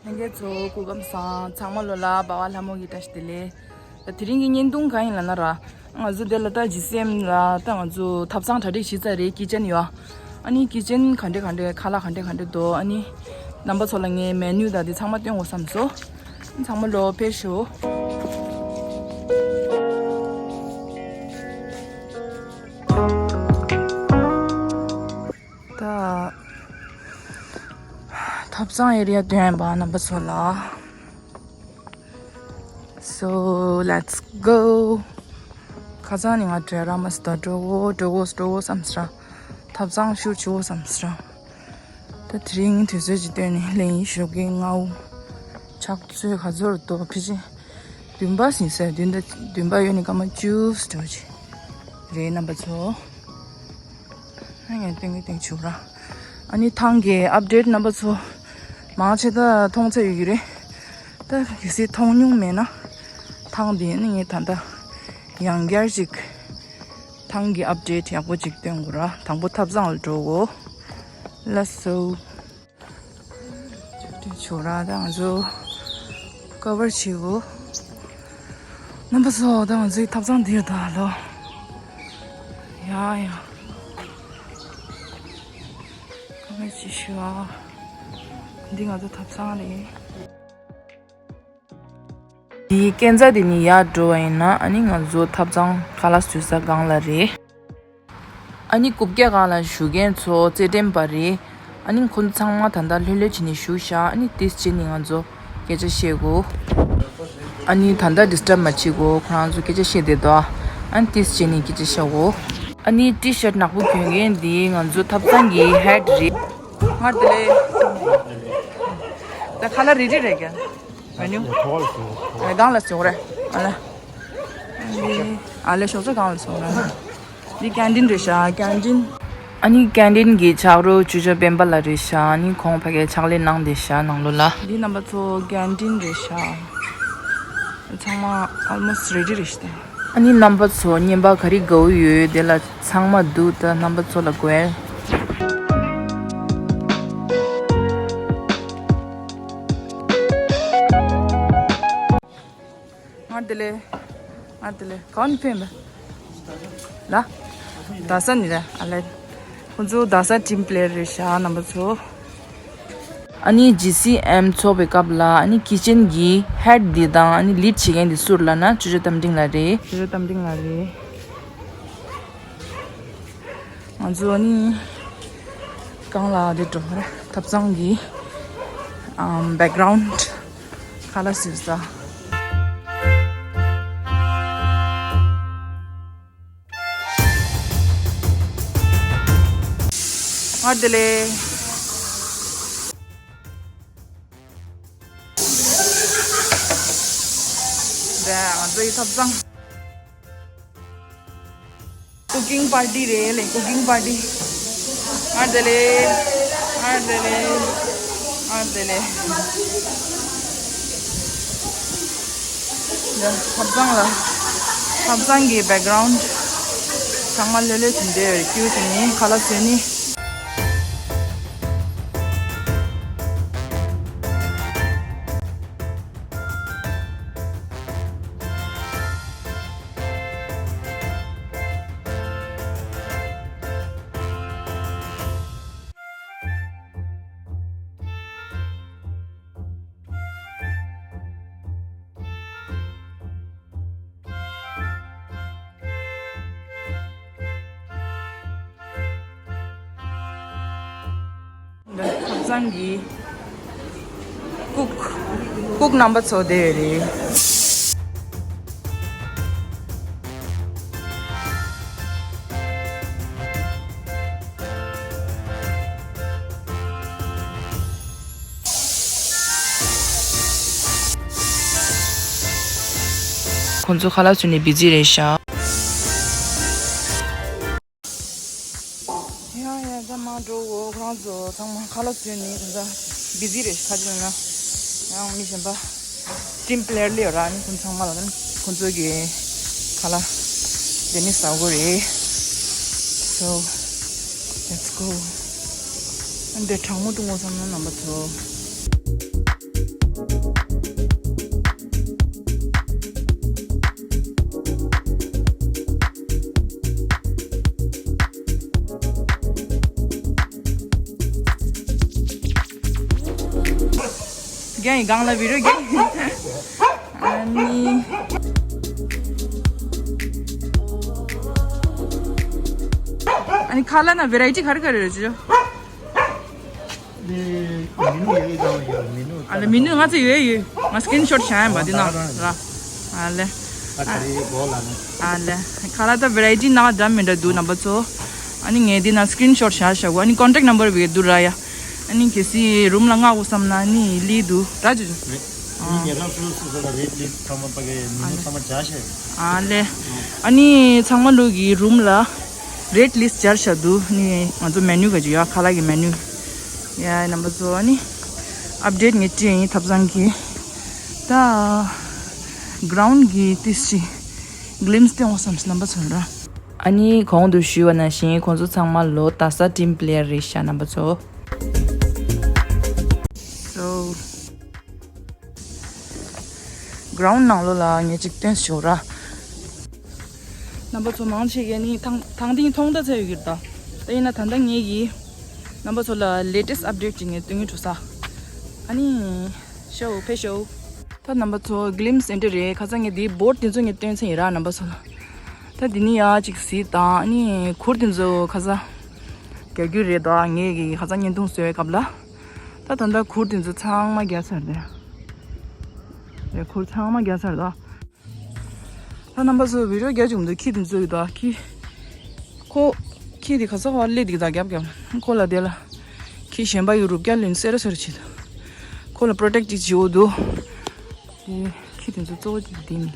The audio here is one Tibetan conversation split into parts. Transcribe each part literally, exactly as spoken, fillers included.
ལྷན་རྒྱས་ཚོ་སྐུ་ཁམས་བཟང་། ཚང་མ་ལོ་ལ་སྦ་བ་ལྷ་མོ་གི་བཀྲ་ཤིས་བདེ་ལེགས། ད་དེ་རིང་གི་བརྙན་ཐུང་གང་ཡིན་ལབ་ན་ར། ང་ཚོ་འདི་ལ་ད་ཇི་སི་ཨེམ་ལ་ད་ང་ཚོ་ཐབ་ཚང་གྲ་སྒྲིག་བྱས་ཚར་རེད། ཀི་ཅན་ཡོད། ཨ་ནི་ཀི་ཅན་ག་འདྲ་ག་འདྲ་ཁ་ལག་ག་འདྲ་ག་འདྲ་འདུག་ཨ་ནི་རྣམ་པ་ཚོ་ལ་ངས་མེ་ནུ་དང་དེ་ཚང་མ་སྟོན་དགོས་བསམ་སོང་། ཚང་མ་ལོ་ཕེབས་ཤོག་ད་ཐབ་ཚང་ཨེ་རི་ཡ་སྟོན་པ་རྣམ་པ་ཚོ་ལ། So let's go. ཁ་སང་ནས་ང་བྲེལ་ར་མ་སི་ད་འགྲོ་གོ་འགྲོ་གོ་འགྲོ་གོ་བསམ་སྲ། ཐབ་ཚང་ཤུར་ཆུ་བོ་བསམ་སྲ། ད་དེ་རིང་དུས་ཚོད་ཅིག་བཏོན་ནས་ལེན་ཡིན་ཞོགས་ཀས་ལྔ་བོ། ཆག་ཚོད་ག་ཚོད་རུ་འདུག་ཕི་ཅི། བདུན་པ་ཟིན་ཟེར་བདུན་ད་བདུན་པ་ཡོད་ནི་སྐར་མ་བཅུ་འགྲོ་ཅི། རེད་རྣམ་པ་ཚོ། ཨ་ངས་སྟོན་གི་སྟོན་བྱུང་ར། ཨ་ནི་ཐང་གི་ཨབ་ཌེཊ་རྣམ་པ་ཚོ། མང་ཆེ་ད་མཐོང་ཚད་ཡོད་ཀྱི་རེད། ད་གལ་སྲིད་མཐོང་མྱོང་མེད་ན། ཐང་འདི་ནི་ངས་ད་ལྟ་ཡང་བསྐྱར་ཅིག་ཐང་གི་ཨབ་ཌེཊ་ཡག་པོ་ཅིག་སྟོན་དགོས་ར། དང་པོ་ཐབ་ཚང་ལ་འགྲོ་དགོས། ལགས་སོ། ཆུ་ར་ད་ང་ཚོ་ཀ་བར་བྱེད་དགོས། རྣམ་པ་ཚོ་ད་ང་ཚོའི་ཐབ་ཚང་འདིར་ད་ལོ། ཡ་ཡ། ཀ་བར་བྱེད་ཤོག་འདི་ང་ཚོ་ཐབ་ཚང་རེད། དེའི་སྐས་འཛེག་དེ་ནས་ཡར་འགྲོ་བ་ཡིན་ན་ཨ་ནི་ང་ཚོ་ཐབ་ཚང་ཁ་ལག་བཟོ་ས་སྒང་ལ་རེད། ཨ་ནི་རྐུབ་བཀྱག་སྒང་ལ་བཞུགས་མཁན་ཚོ་རྩེད་འགྲན་པ་རེད། ཨ་ནི་ཁོང་ཚོ་ཚང་མ་ད་ལྟ་ལྷོད་ལྷོད་བྱས་ནས་བཞུགས་ཤག་ཨ་ནི་དེ་རྗེས་ནས་ང་ཚོ་སྐད་ཆ་བཤད་དགོས། ཨ་ནི་ད་ལྟ་ཌི་སི་ཊབ་མ་བྱེད་དགོས། ཁོ་རང་ཚོ་སྐད་ཆ་བཤད་བསྡད་འདུག་ཨ་ནི་དེ་རྗེས་ནས་སྐད་ཆ་བཤད་དགོས། ཨ་ནི་ཊི་ཤརཊ་ནག་པོ་གྱོན་མཁན་འདི་ང་ཚོ་ཐབ་ཚང་གི་ཧེཌ་རེད། ང་དེ་ལས་ད་ཁ་ལག་རེ་རེ་རེད་ཀྱ། མེ་ནུ། ཨ་ལེ་སྒང་ལ་སོང་རེད། ཨ་ལེ། ཨ་ལེ་ཞོགས་ཇ་སྒང་ལ་སོང་རེད། འདི་ཀན་ཊིན་རེད་ཤག་ཀན་ཊིན། ཨ་ནི་ཀན་ཊིན་གྱི་ཆག་རོ་ཅུ་ཅོ་སྤེན་པ་ལགས་རེད་ཤག་ཨ་ནི་ཁོང་ཕ་གིར་ཕྱག་ལས་གནང་བསྡད་ཤག་ནང་ལོགས་ལ། འདི་རྣམ་པ་ཚོ་ཀན་ཊིན་རེད་ཤག་ཚང་མ་ཨོལ་མོ་སི་རེ་ཌི་རེད་ཤག་ཨ་ནི་རྣམ་པ་ཚོ་བརྙན་པར་ག་རེ་དགའ་བོ་ཡོད་དེ་ལ་ཚང་མ་འདུག་ད་རྣམ་པ་ཚོ་ལ་དགོས། ང་དེ་ལས། ང་དེ་ལས་གང་ནས་ཕེབས་པ། ལ། རྡ་ས་ནས་རེད་ཨ་ལེ། ཁོང་ཚོ་རྡ་ས་ཊིམ་པི་ལེ་ཡར་རེད་ཤག་རྣམ་པ་ཚོ། ཨ་ནི་ཇི་སི་ཨེམ་ཚོགས་པའི་སྐབས་ལ་ཨ་ནི་ཀི་ཅན་གྱི་ཧེཌ་འདི་དང་ཨ་ནི་ལིཌ་བྱེད་མཁན་འདི་སུ་རེད་ལབ་ན་ཅོ་ཅོ་རྟ་མགྲིན་ལགས་རེད། ཅོ་ཅོ་རྟ་མགྲིན་ལགས་རེད། ང་ཚོ་ནི་སྒང་ལ་དེ་འགྲོ་ར་ཐབ་ཚང་གི་ཨམ་བེག་གྷ་རའུནཌ་ཁ་ལག་བཟོ་ས། ང་དེ་ལས། ང་ཚོའི་ཐབ་ཚང་། ཀུ་ཀིང་པར་ཊི་རེད་ལེ། ཀུ་ཀིང་པར་ཊི། ཨ་དེ་ལེ། ཨ་དེ་ལེ། ཨ་དེ་ལེ། ཡ། ཐབ་ཚང་ལ། ཐབ་ཚང་གི་བེག་གྷ་རའུནཌ་ཚང་མ་ལྷོད་ལྷོད་བྱས་ནས་བསྡད་ཡོད་རེད། ཀིའུ་བྱས་ནས་ཁ་ལག་བཟོས་ནས། ཐབ་ཚང་གི་ཀུག་ཀུག་རྣམ་པ་ཚོ་བསྡད་ཡོད་རེད། ཁོང་ཚོ་ཁ་ལག་བཟོས་ནས་བི་ཛི་རེད་ཤག་ཡ་ཡ་ད་མ་འགྲོ་འོ། ཁོ་རང་ཚོ་ཚང་མ་ཁ་ལག་བཟོས་ནས་ད་བི་ཛི་རེད། ཁ་ཅིག་ན་ཡང་མི་གཞན་པ་ཊིམ་པི་ལེ་ཡར་ལ་ཡོད་ར། ནི་ཁོང་ཚང་མ་ལ་ནི་ཁོང་ཚོ་གི་ཁ་ལག་དེ་ནི་ཟ་དགོས་རེད། So Let's go. འདི་གྲང་མོ་འདུག་མོ་བསམ་ན་རྣམ་པ་ཚོ། རྒན་ཡིན་སྒང་ལ་བི་རོ་རྒན། ཨ་ནི། ཨ་ནི་ཁ་ལག་ན་བེ་རའི་ཊི་ག་རེ་ག་རེ་ཡོད་ཅི། ཨ་ལེ་མི་ནུ་ང་ཚོ་ཡོད་ཡོད། ང་སི་ཀི་རིན་ཤོཊ་བཞག་ཡིན་པ་འདི་ན་ར། ཨ་ལེ། ཨ་ལེ། ཁ་ལག་ད་བེ་རའི་ཊི་ན་འདྲ་མི་འདྲ་འདུག་རྣམ་པ་ཚོ། ཨ་ནི་ངས་འདི་ན་སི་ཀི་རིན་ཤོཊ་བཞག་བཞག་གོ། ཨ་ནི་ཀོན་ཊེག་ནམ་བར་བི་འདུག་ར་ཡ། ཨ་ནི་གལ་སྲིད་རུམ་ལ་མངགས་དགོས་བསམ་ན་ཨ་ནི་ལི་འདུག་ར་ཅོ་ཅོ། ཨ་ནི་ཉེ་རང་སོ་སོ་སོ་ལ་རེཌ་ལིསི་ཊི་ཚང་མ་ཕ་གི་མི་ནུ་ཚང་མ་བྱ་ཤེས། ཨ་ལེ། ཨ་ནི་ཚང་མ་ལོ་གི་རུམ་ལ་རེཌ་ལིསི་ཊི་སྦྱར་བཞག་འདུག་ཨ་ནི་ང་ཚོ་མེ་ནུ་ག་ཅིག་ཡོད། ཁ་ལག་གི་མེ་ནུ། ཡ་རྣམ་པ་ཚོ་ཨ་ནི་ཨབ་ཌེཊ་ངས་སྤྲད་ཡིན་ཐབ་ཚང་གི། ད་གྷི་རའུན་ཌི་གི་ཏིས་ཅི་གི་ལིམ་སི་སྟོན་དགོས་བསམ་སོང་རྣམ་པ་ཚོ་ལ། ཨ་ནི་གོང་དུ་ཞུས་པ་ནང་བཞིན་ཁོང་ཚོ་ཚང་མ་ལོ་དག་ས་ཊིམ་པི་ལེ་ཡར་རེད་ཤག་རྣམ་པ་ཚོ། So གྷི་རའུན་ཌི་ནང་ལོགས་ལ་ངས་ཅིག་སྟོན་ཞོར་ར། རྣམ་པ་ཚོ་མང་ཆེ་གས་ནི་ཐང་ཐང་ཐིང་མཐོང་ད་ཚད་ཡོད་ཀྱི་རེད་ད། ད་ཡིན་ན་ད་ལྟ་ངས་ཀྱིས་རྣམ་པ་ཚོ་ལ་ལེ་ཊེ་སི་ཊི་ཨབ་ཌེཊ་ཅིག་ངས་སྟོན་གྱི་འགྲོ་ས། ཨ་ནི། ཤོ་ཕེ་ཤོ། ད་རྣམ་པ་ཚོ་གི་ལིམ་སི་འདི་འདྲ་རེད། ཁ་སང་ངས་འདིའི་བོར་ཌི་དེ་ཚོ་ངས་སྟོན་ཚར་ཡིན་ར་རྣམ་པ་ཚོ་ལ། ད་འདི་ནི་ཡ་གཅིག་གཟིགས་དང་ཨ་ནི་གུར་དེ་ཚོ་ཁ་སང་རྒྱག་རྒྱུ་རེད་ད། ངས་ཀྱིས་ཁ་སང་བརྙན་ཐུང་བཟོས་པའི་སྐབས་ལ། ད་ད་ལྟ་གུར་དེ་ཚོ་ཚང་མ་རྒྱག་ཚར་དེ། རེད་གུར་ཚང་མ་རྒྱག་ཚར་ད། ད་རྣམ་པ་ཚོ་བི་ཌི་ཡོ་རྒྱག་བཅུག་འདུག་ཁྱི་དེ་ཚོ་ཡོད་ད་ཁྱི། ཁོ། ཁྱི་དེ་ག་ས་བར་སླེབས་འདུག་ད་རྒྱབ་རྒྱབ། ཁོ་ལ་དེ་ལ། ཁྱི་གཞན་པ་ཡོད་རུབ་རྒྱག་ལེན་སེ་ར་སེ་ར་བྱེད་ད། ཁོ་ལ་པྲོ་ཊེག་ཅིག་བྱེད་འོ་འདུག་དེ་ཁྱི་དེ་ཚོ་གཙོ་བོ་དེ་དེ་མིན།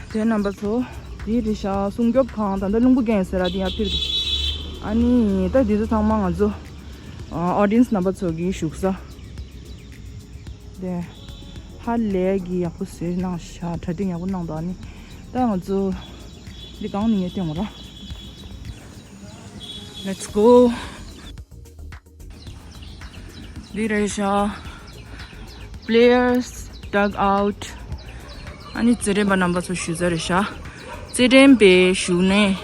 དེ་རྣམ་པ་ཚོ། དེ་རེད་ཤག་སྲུང་སྐྱོབ་ཁང་ད་ལྟ་རླུང་བུ་རྒྱག་ཡིན་ཟེར་ར་དེ་ཡར་ཕེབས་འདུག་ཨ་ནི་ད་དེ་ཚོ་ཚང་མ་ང་ཚོ། ཨོ་ཌི་ཡེན་སི་རྣམ་པ་ཚོ་གི་བཞུགས་ས། དེ། ཧ་ལས་ཀྱི་ཡག་པོ་བཟོས་གནང་ཤག་གྲ་སྒྲིག་ཡག་པོ་གནང་འདུག་ཨ་ནི། ད་ང་ཚོ། འདི་གང་ནས་ངས་སྟོན་བ་ར། Let's go. འདི་རེད་ཤག Players Dugout. ཨ་ནི་རྩེད་འགྲན་པ་རྣམ་པ་ཚོ་བཞུགས་ས་རེད་ཤག་རྩེད་འགྲན་པའི་བཞུགས་གནས།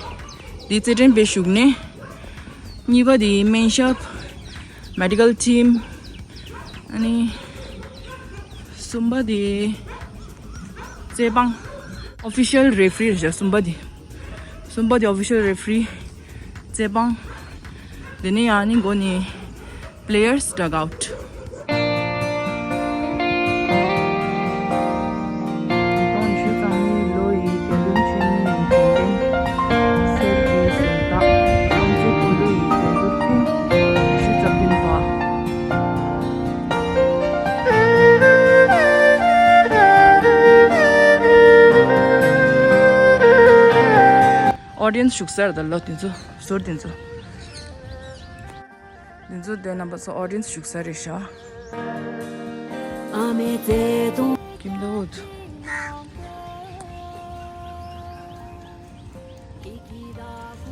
འདི་རྩེད་འགྲན་པའི་བཞུགས་གནས། གཉིས་པ་དེ་སྨན་ཞབས། མེ་ཌི་ཀལ་ཊིམ། ཨ་ནི། གསུམ་པ་དེ། རྩེད་སྤང་། ཨོ་ཕི་ཤལ་རེ་ཕི་རི་རེད་ཤག་གསུམ་པ་དེ། གསུམ་པ་དེ་ཨོ་ཕི་ཤལ་རེ་ཕི་རི། རྩེད་སྤང་། དེ་ནས་ཡང་ནི་མགོ་ནས། Players Dugout. ཉིས་སྟོང་ཉི་ཤུ་རྩ་གཉིས་ལོ་ཡི་རྒྱལ་ཡོངས་ཆེན་མོའི་དྲན་རྟེན་གསེར་གྱི་གཟེངས་རྟགས་ཁྲོམ་གཟིགས་སྐུ་ལུས་ཡི་རྒྱལ་གླུ་ཐེངས་ཉི་ཤུ་རྩ་བདུན་པ། ཨོ་ཌི་ཡེན་སི་བཞུགས་ས་རེད་ད་ལོ་དེ་ཚོ་ཟུར་དེ་ཚོ། འདི་ཚོ་དེ་རྣམ་པ་ཚོ་ཨོ་ཌི་ཡེན་སི་བཞུགས་ས་རེད་ཤག་ཀིམ་དོ་ཝུད།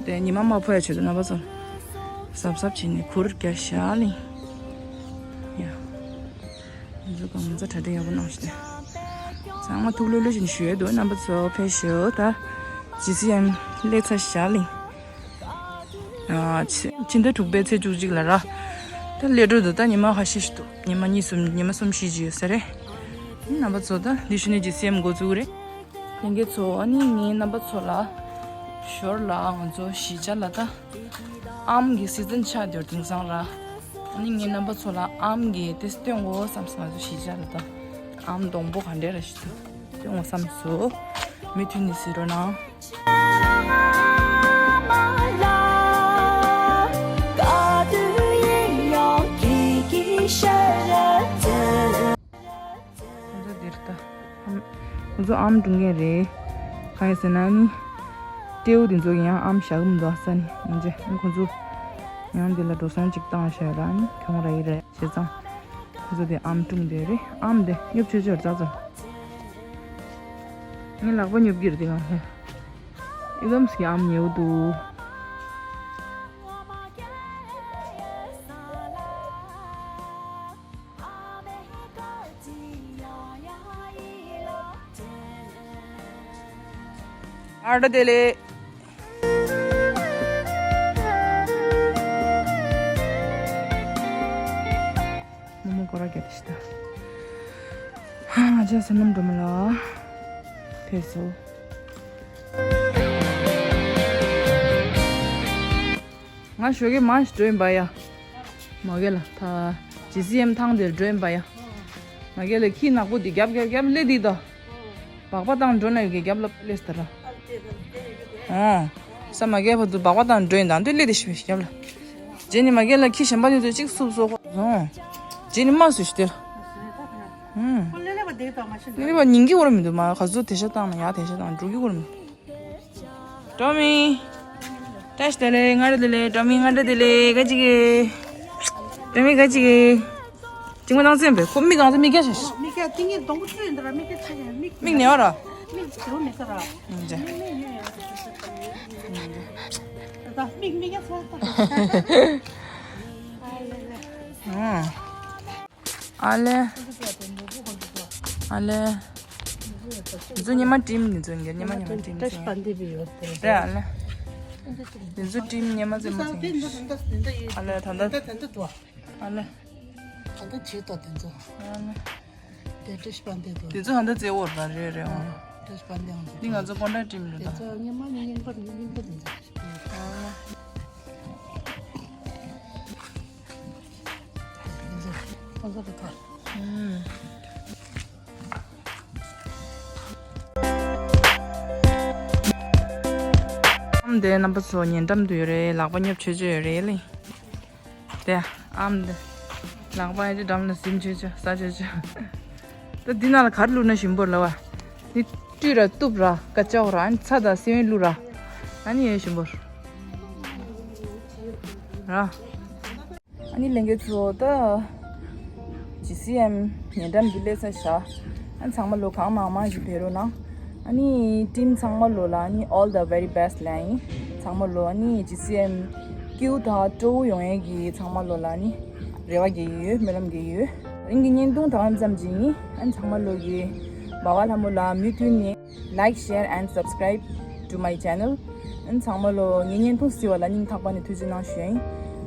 དེ་ཉི་མ་མ་ཕོ་ཡ་ཆེད་དུ་རྣམ་པ་ཚོ། གཟབ་གཟབ་བྱས་ནས་གུར་རྒྱག་ཤག་ལིང་། ཡ། འདི་ཚོ་གང་ཚ་གྲ་སྒྲིག་ཡག་པོ་གནང་ཤག་དེ། ཚང་མ་ཐུགས་ལྷོད་ལྷོད་བྱས་ནས་བཞུགས་ཡོད་འདུག་རྣམ་པ་ཚོ་ཕེབས་ཤོག་ད། ཇི་སི་ཨེམ་སླེབས་ཚར་ཤག་ལིང་། ཨ། ཕྱི་ཕྱི་ཟླ་དྲུག་པའི་ཚེས་བཅུ་གཅིག་ལ་ར། ད་སླེབས་འགྲོ་འདུག་ད་ཉི་མ་ཁ་ཤས་ཤིག་འདུག་ཉི་མ་གཉིས་གསུམ་ཉི་མ་གསུམ་བཞི་ཅིག་ཡོད་ས་རེད། རྣམ་པ་ཚོ་ད་འདི་ཞུ་ནས་ཇི་སི་ཨེམ་འགོ་བཙུགས་རེད། ལྷན་རྒྱས་ཚོ་ཨ་ནི་ངའི་རྣམ་པ་ཚོ་ལ། ཞོར་ལ་ང་ཚོ་གཞིས་ཆགས་ལ་ད། ཨམ་གྱི་སི་ཛན་ཆགས་འདུག་དེང་སང་ར། ཨ་ནི་ངའི་རྣམ་པ་ཚོ་ལ་ཨམ་གྱི་དེ་སྟོན་དགོས་བསམ་སོང་ང་ཚོ་གཞིས་ཆགས་ལ་ད། ཨམ་སྡོང་པོ་ག་འདྲས་ར་ཞིག་འདུག་སྟོན་དགོས་བསམ་སོང་། མུ་མཐུད་ནས་གཟིགས་རོགས་གནང་། ང་ཚོ་འདིར་ལྟ། ང་ཚོ་ཨམ་བཀྲུ་མཁན་རེད། གང་ཡིན་ཟེར་ན་ནི། སྤྲེའུ་དེ་ཚོ་ཡང་ཨམ་བཞག་གི་མི་འདུག་ས་ནི་ཡང་རྗེ་ཁོ་ཚོ། ཡང་འདི་ལ་འགྲོ་སོང་ཅིག་བཏང་བཞག་ར་ནི་གྱོང་ར་ཡི་རེད་བྱས་ཙང་། ཁོ་ཚོ་དེ་ཨམ་བཀྲུ་འདོད་རེད་ཨམ་དེ་སྙོབ་ཆོས་ཆོས་ར་ཙག་ཙག་ངའི་ལག་པ་སྙོབ་ཀྱི་རེད་དེ་གང་ཧེ། ཨི་ཙམ་ཟིག་ཨམ་ཉེའུ་འདུག་ཨ་ད་དེ་ལེ། མོ་མོ་སྐོར་ར་རྒྱག་དེ་ཤི་ད། ཧ་ང་ཅག་སོ་ནམ་འགྲོ་མ་ལ། ཕེབས་སོ། ང་ཞོགས་ཀས་མང་ཞིག་འགྲོ་ཡིན་པ་ཡ། མ་གེ་ལ་ད། ཇི་སི་ཨེམ་ཐང་དེར་འགྲོ་ཡིན་པ་ཡ། མ་གེ་ལ་ཁྱི་ནག་པོ་དེ་རྒྱབ་རྒྱབ་རྒྱབ་སླེབས་དེ་ད། སྦག་སྦག་བཏང་འགྲོ་ན་ཡོད་ཀྱི་རྒྱབ་ལ་སླེབས་ད་ར། ཨོ། ས་མ་གེ་བར་དུ་སྦག་སྦག་བཏང་འགྲོ་ཡིན་དང་དུས་སླེབས་དེ་ཤི་བའི་རྒྱབ་ལ། རྗེས་ནི་མ་གེ་ལ་ཁྱི་གཞན་པ་ནི་ཚོས་གཅིག་སུབ་སོ་ཁོ། ཨོ། རྗེས་ནི་མ་སུ་ཤི་དེ་ར། ཨུམ། ལེ་ལེ་བ་ཉིན་གྱི་འོར་མི་འདུག་མ་ག་ཚོད་དེ་ཤ་བཏང་ན་ཡ་དེ་ཤ་བཏང་འགྲོ་གི་འོར་མི་འདུག་ཀྲོ་མི། བཀྲ་ཤིས་བདེ་ལེགས། སྔ་དྲོ་བདེ་ལེགས། ཀྲོ་མི། སྔ་དྲོ་བདེ་ལེགས། ག་ཅི་གི། ཀྲོ་མི་ག་ཅི་གི། ཅིང་མ་ནང་སེམས་པས་ཁོ་མིག་གང་ཚ་མིག་རྒྱ་ཞིག་མིག་རྒྱ་ཏིང་ངེ་སྡོང་པོ་བཅུ་ཡིན་འདྲ་མིག་རྒྱ་ཆེ་ཡང་མིག་མིག་ནེ་བ་ར། མིག་བྱེའུ་མེད་ས་ར། ཨུམ་ཅེ། མིག་མེད་ཡ་ས་ད། ད་མིག་མིག་རྒྱ་ས་ད། ཨུམ། ཨ་ལེ། ཨ་ལེ། འདི་ཚོ་ཉི་མ་ཊིམ་འདི་ཚོ་ཉི་མ་ཉི་མ་ཊིམ་ཚོ་རེད་ཨ་ལེ། འདི་ཚོ་ཊིམ་ཉི་མ་ཚོ་མ་ཚོ་ཨ་ལེ་ད་ལྟ་ཨ་ལེ། ད་ལྟ་བྱེད་དོ་དེ་ཚོ། ཨ་ལེ། དེ་ཊེ་ཤི་པན་དེ་ཚོ། དེ་ཚོ་ཧ་ད་རྩེ་བོར་ད་རེད་རེད་འོང་། ཊེ་ཤི་པན་དེ་འོང་། འདི་ང་ཚོ་ཀོན་ཊེག་ཊིམ་རེད་ད། དེ་ཚོ་ཉི་མ་ཉི་མ་ཉི་མ་དེ་ཚོ། ཨ་ལེ། ཨམ་དེ་རྣམ་པ་ཚོ་ཉེ་འགྲམ་དུ་ཡོད་རེད། ལག་པ་ཉོབ་ཆོད་ཆོད་ཡོད་རེད་ལེ། དེ་ཨམ་དེ་ལག་པ་ཡི་འགྲམ་ལ་ཟིན་ཆོད་ཆོད་ཟ་ཆོད་ཆོད། ད་འདི་ནང་ལ་ག་རེ་བླུགས་ན་ཞིམ་པོ་རེད་ལབ་པ། འདི་བཀྲུས་ར་གཏུབ་ར་ཀ་ཅོག་ར་ཨ་ནི་ཚྭ་དང་སེན་བེ་བླུགས་ར། ཨ་ནི་ཡོད་ཞིམ་པོ་ར། ཨ་ནི་ལྷན་རྒྱས་ཚོ་ད། ཇི་སི་ཨེམ་ཉེ་འགྲམ་གྱི་སླེབས་ས་བཞག་ཨ་ཚང་མ་ལོ་གང་མང་མང་ཞིག་ཕེབས་རོགས་གནང་། ཨ་ནི་ཊིམ་ཚང་མ་ལོ་ལ་ཨ་ནི་all the very best ལབ་ཡིན། ཚང་མ་ལོ་ཨ་ནི་ཇི་སི་ཨེམ་སྐྱིད་པོ་དང་སྤྲོ་པོ་ཡོང་ཡས་ཀྱི་ཚང་མ་ལོ་ལ་ཨ་ནི་རེ་བ་རྒྱག་གི་ཡོད། སྨོན་ལམ་རྒྱག་གི་ཡོད། དེ་རིང་གི་བརྙན་ཐུང་ད་ག་ཙམ་ཅིག་ཡིན། ཨ་ཚང་མ་ལོ་གི་འབའ་བ་ལྷ་མོ་ལ་མུ་མཐུད་ནས། Like, share and subscribe to my channel. ཨན་ཚང་མ་ལོ་ངའི་བརྙན་ཐུང་གཟིགས་པ་ལ་སྙིང་ཐག་པ་ནས་ཐུགས་རྗེ་གནང་ཞུ་ཡིན།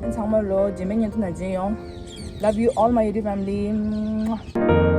ཨན་ཚང་མ་ལོ་རྗེས་མའི་བརྙན་ཐུང་ནང་མཇལ་ཡོང་། Love you all my YouTube family.